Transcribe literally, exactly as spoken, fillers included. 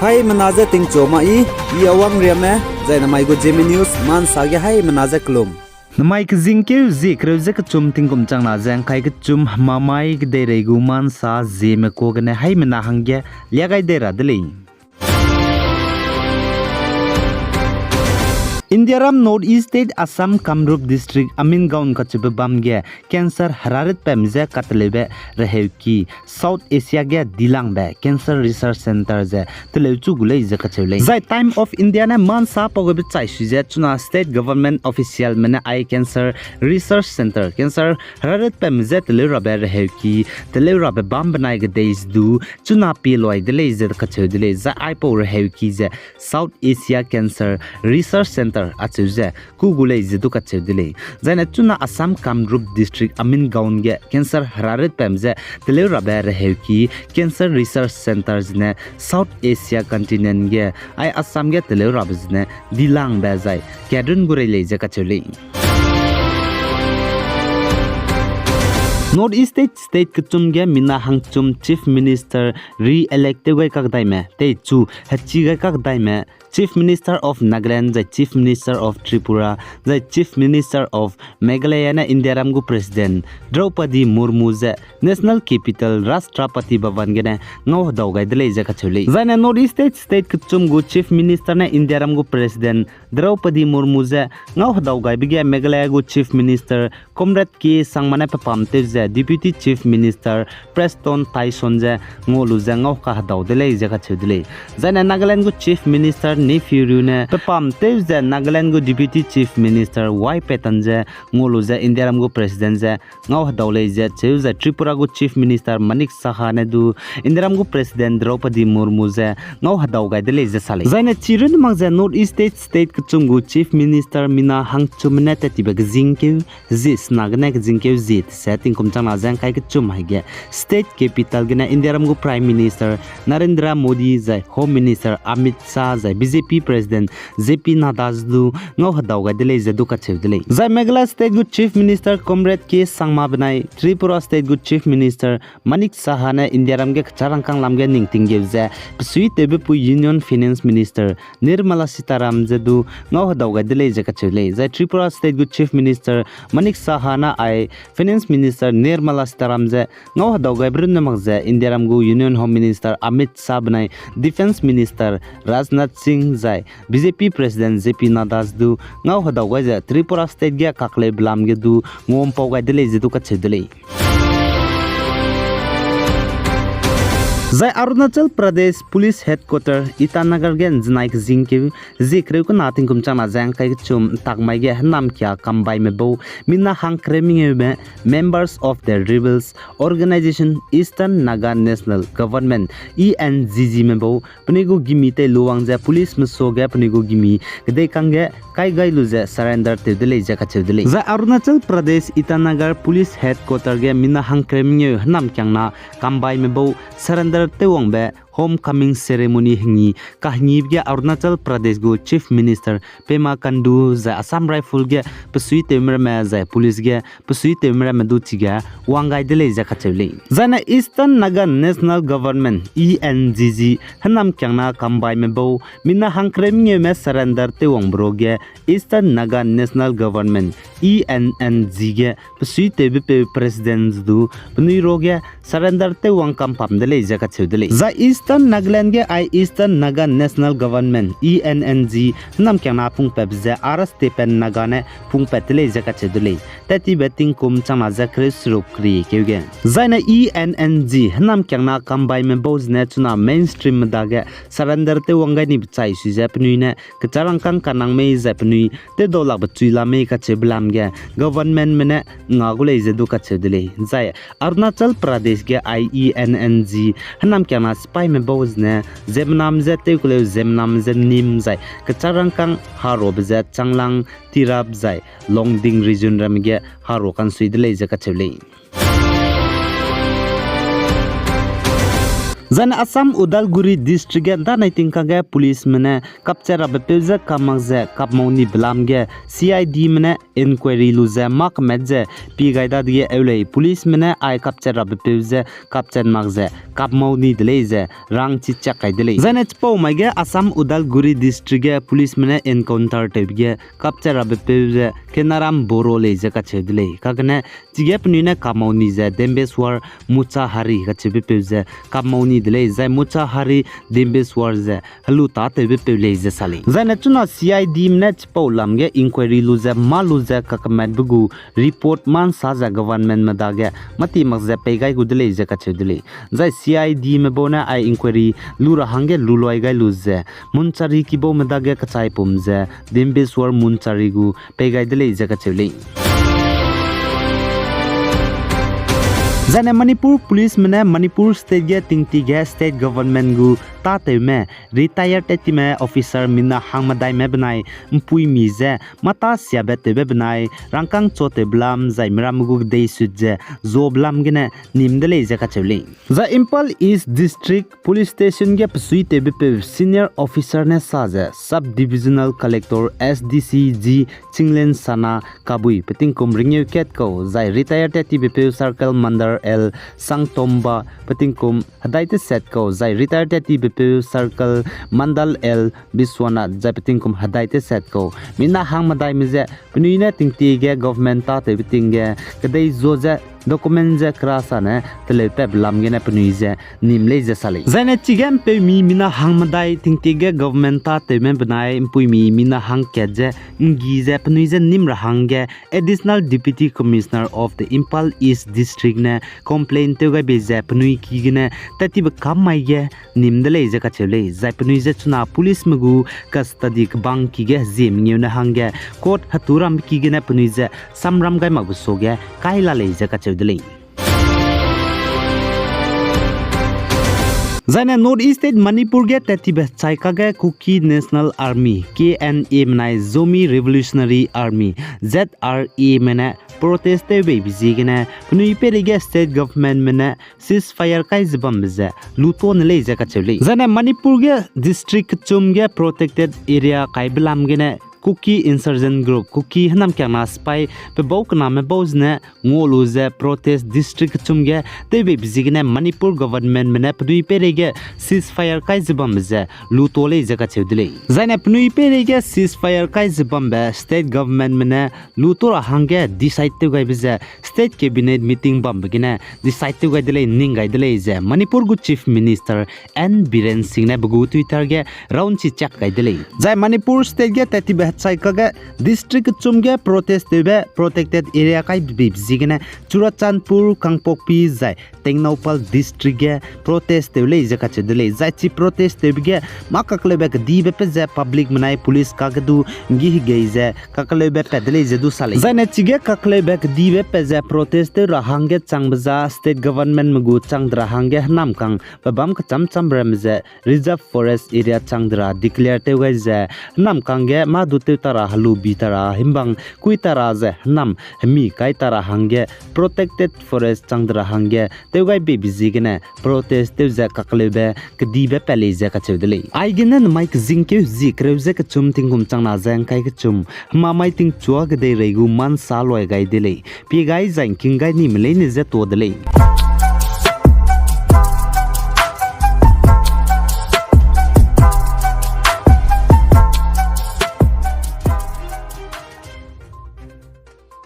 Haimena je tingchu ma i, i Awang Riame, zai namai gu Zeme News, Mansa ge haimena je kelum. Namai kezingkeu zie kereu ze kechum tingkum changna ze ngkai kechum mamai kedeirei gu Mansa Zeme kua gene haimena hangge lia gai dei ra de lei. Indiaram North East State Assam Kamrup District Amingaon kacheube bam ge cancer heraritpam ze kateleube reheuki South Asia ge dilangbe Cancer Research Centre ze teleu chu gu lei ze kacheu lei. Zai Time of India ne Mansa pau gabe chai sui ze chuna state government officialme ne ai Cancer Research Centre, cancer heraritpam ze teleu rabe reheuki, teleu rabe bam benai kedei ze du chuna pie luai de lei ze kacheu de lei. Zai aipau reheuki ze South Asia Cancer Research Centre acheu ze ku gu lei ze du kacheu de lei. Zaine chuna Assam Kamrup District Amingaon ge cancer heraritpam ze teleu rabe reheuki Cancer Research Centre zene South Asia continent ge ai Assam ge teleu rabe zene dilangbe zai kadun gu rei lei ze kacheu lei. North East State, state kechum ge mina hangchum Chief Minister re-elect tew gai kakdaime, teichu hechi gai kakdaime, Chief Minister of Nagaland, zai Chief Minister of Tripura, zai Chief Minister of Meghalaya ne Indiaram gu President Draupadi Murmu ze National Capital Rashtrapati Bhavan gene ngau hedau gai de lei ze kacheu lei. Zaine North East State, state kechum gu Chief Minister ne Indiaram gu President Draupadi Murmu ze ngau hedau gaibe ge Meghalaya gu Chief Minister Conrad K Sangma ne pepam tew ze Deputy Chief Minister Prestone Tyson ze ngau lu ze ngau kahedau de lei ze kacheu de lei. Zaine Nagaland gu Chief Minister Neiphiu Rio ne pepam tew ze Nagaland gu Deputy Chief Minister Y Patton ze ngau lu ze Indiaram gu President ze ngau hedau lei ze cheu zai Tripura gu Chief Minister Manik Saha ne du Indiaram gu President Draupadi Murmu ze ngau hedau gai de lei ze sa lei. Zaine chirunne mak ze North East State, state kechum gu Chief Minister mina hangchum ne tat tibe kezingkeu zie sena gene kezingkeu zie tese tingkum changna ze ngkai kechum haige state capital gene Indiaram gu Prime Minister Narendra Modi zai Home Minister Amit Shah zai B J P President J P Nadda ze du ngau hedau gai de lei ze du kacheu de lei. Zai Meghalaya State gu Chief Minister Conrad K Sangma benai Tripura State gu Chief Minister Manik Saha ne Indiaram ge kecharangkâng lam ge ningting geu ze pesuitewbe pui Union Finance Minister Nirmala Sitharaman ze du ngau hedau gai de lei ze kacheu lei. Zai Tripura State gu Chief Minister Manik Saha ne ai Finance Minister Nirmala Sitharaman ze ngau hedau gaibe runne mak ze Indiaram gu Union Home Minister Amit Shah benai Defence Minister Rajnath Singh zai B J P President J P Nadda ze du ngau hedau gai ze Tripura State ge kaklei belam ge du ngampau gai de lei ze du kacheu de lei. Zai Arunachal Pradesh Police Headquarter Itanagar ge nzenai kezingkeu zie kereu kena tingkum changna ze ngkai kechum ntakmai ge hênamkia kambaime bau mina hangkereu mengeume Members of the Rebels Organisation Eastern Naga National Government, E N G G me bau penui gu gimi tei luwang ze police mesuage penui gu gimi kedeikang ge kai gai lu ze surrender tew de lei ze kacheu de lei. Zai Arunachal Pradesh Itanagar Police Headquarter ge mina hangkereu mengeu hênamkiangna kambaime bau surrender tewwangbe homecoming ceremony hengi kahengibe ge Arunachal Pradesh gu Chief Minister Pema Khandu zai Assam Rifle ge pesuitewme ramme zai police ge pesuitewme ramme du chige wang gai de lei ze kacheu lei. Zaine Eastern Naga National Government, E N G G, hênamkiangna kambaime bau mina hangkereu mengeume surrender tewwangbe ruage Eastern Naga National Government, E N N G ge pesuitewbepeu President du penui ruage surrender tewwang kampam de lei ze kacheu de lei. Zai Eastern Nagaland ge ai Eastern Naga National Government, E N N G, hênamkiangna pungpatbe ze R S Tipan Naga ne pungpat de lei ze kacheu de lei. Tat tibe tingkum changna ze kereu seruk keriekeu ge. Zaine E N N G hênamkiangna kambaime bau zene chuna mainstream me dage surrender tewwang gai nibe chai sui ze penui ne kecharangkâng kanang mei zai penui tewdau lakbe chui la mei kacheube lam ge governmentme ne nga gu lei ze du kacheu de lei. Zai Arunachal Pradesh ge ai E N N G hênamkiangna sipaime bau zene ziemmename je tewkeleu ziemmename je nim zai kecharangkâng harobe ze Changlang, Tirap zai Longding region ramme ge haro kansui de lei ze kacheu lei. Zaine Assam Udalguri District ge ndanai tingkage policeme ne kapchat rabe peu ze kamak ze kapmau ni belam ge C I Dme ne inquiry lu ze mâ kemet ze pie gai dadege eu lei. Policeme ne ai kapchat rabe peu ze kapchat mak ze kapmau ni de lei ze rangchi chak kai de lei. Zaine chipau mai ge Assam Udalguri District ge policeme ne encounter tewbe ge kapchat rabe peu ze Kenaram Boro lei ze kacheu de lei. Kagene chige penui ne kapmau ni ze Dembeswar Muchahari kacheube peu ze kapmau ni de lei, zai Muchahari Dembeswar ze helu tâtewbe peu lei ze sa lei. Zaine chuna C I Dme ne chipau lam ge inquiry lu ze mâ lu ze kakemetbe gu report mâ nsa ze governmentme dage mâti mak ze pei gai gu de lei ze kacheu de lei. Zai C I Dme bau ne ai inquiry lu ra hangge lu loi gai lu ze Munchari kibaume dage kachaipum ze Dembeswar Munchari gu pei gai de lei ze kacheu lei. Zaine Manipur policeme ne Manipur State ge tingtie ge state government gu tâtewme, retired tatime officer mina hangmedaime benai mpuimi ze mâ tâ siabe tewbe benai rangkâng châtew belam zai miramme gu kedeisut ze zo belam gene nim de lei ze kacheu lei. Zai Imphal East District Police Station ge pesuitewbe peu senior officer ne sa ze Sub Divisional Collector S D C G Chinglen Sana Kabui pe tingkum ringeu kat kau, zai retired tatibe peu Circle Mandal L Sangtomba pe tingkum hedai teset kau, zai retired tatibe peu Circle Mandal L Biswanath zai pe tingkum hedai teset kau. Mina hangmedaime ze penui ne tingtie ge government tâtewbe ting ge kedei zo ze document ze kerasane teleupat belam gene penui ze nim lei ze sa lei. Zaine chige mpeumi mina hangmedai tingtie ge government tâtewme benai mpuimi mina hangkat ze nggi ze penui je nim ra hangge Additional Deputy Commissioner of the Imphal East District ne complain tew gai bei ze penui ki gene tatibe kam mai ge nim de lei ze kacheu lei. Zai penui je chuna policeme gu custody kebang ki ge hezie mengeu ne hangge court hetu rambe ki gene penui je samram gai makbe suage kai la lei ze kacheu de lei. Zaine North East State Manipur ge tatibe chai kage Kuki National Army, K N A menai Zomi Revolutionary Army, Z R A me ne protest tew beibe ziegene penui peireige state governmentme ne ceasefire kai ze bambe ze luto ne lei ze kacheu lei. Zaine Manipur ge district kechum ge protected area kaibe lam gene Kuki insurgent group, Kuki hênamkiangna sipai pe bau kename bau zene ngua lu ze protest district kechum ge tew beibe ziegene Manipur governmentme ne penui peireige ceasefire kai ze bambe ze luto lei ze kacheu de lei. Zaine penui peireige ceasefire kai ze bambe state governmentme ne luto ra hangge decide tew gaibe ze state cabinet meeting bambe gene decide tew gai de lei, ning gai de lei ze Manipur gu Chief Minister N Biren Singh ne pe gu Twitter ge raunchi chak gai de lei. Zai Manipur state ge tatibe hechai kage district kechum ge protest tewbe protected area kai beibe ziegene Churachandpur, Kangpokpi zai Tengnoupal district ge protest tew lei ze kacheu de lei. Zai chi protest tewbe ge mâ kakleube kedibe pe ze publicme nai police kage du nggi hegei ze kakleube pat de lei ze du sa lei. Zaine chige kakleube kedibe pe ze protest tew ra hangge changbe za state governmentme gu chang de ra hangge hênamkang pe bam kecham chambe ramme ze reserve forest area chang de ra declare tew gai ze hênamkang ge mâ du tew ta ra helu bi ta ra himbang kui ta ra ze hênam hemi kai ta ra hangge protected forest chang de ra hangge tew gai beibe ziegene protest tew ze kakleube kedibe pat lei ze kacheu de lei. Aigene nemai kezingkeu zie kereu ze kechum tingkum changna ze ngkai kechum hemamai tingchua kedeirei gu mâ nsa loi gai de lei. Pie gai zai ngking gai nime leine je tuâ de lei.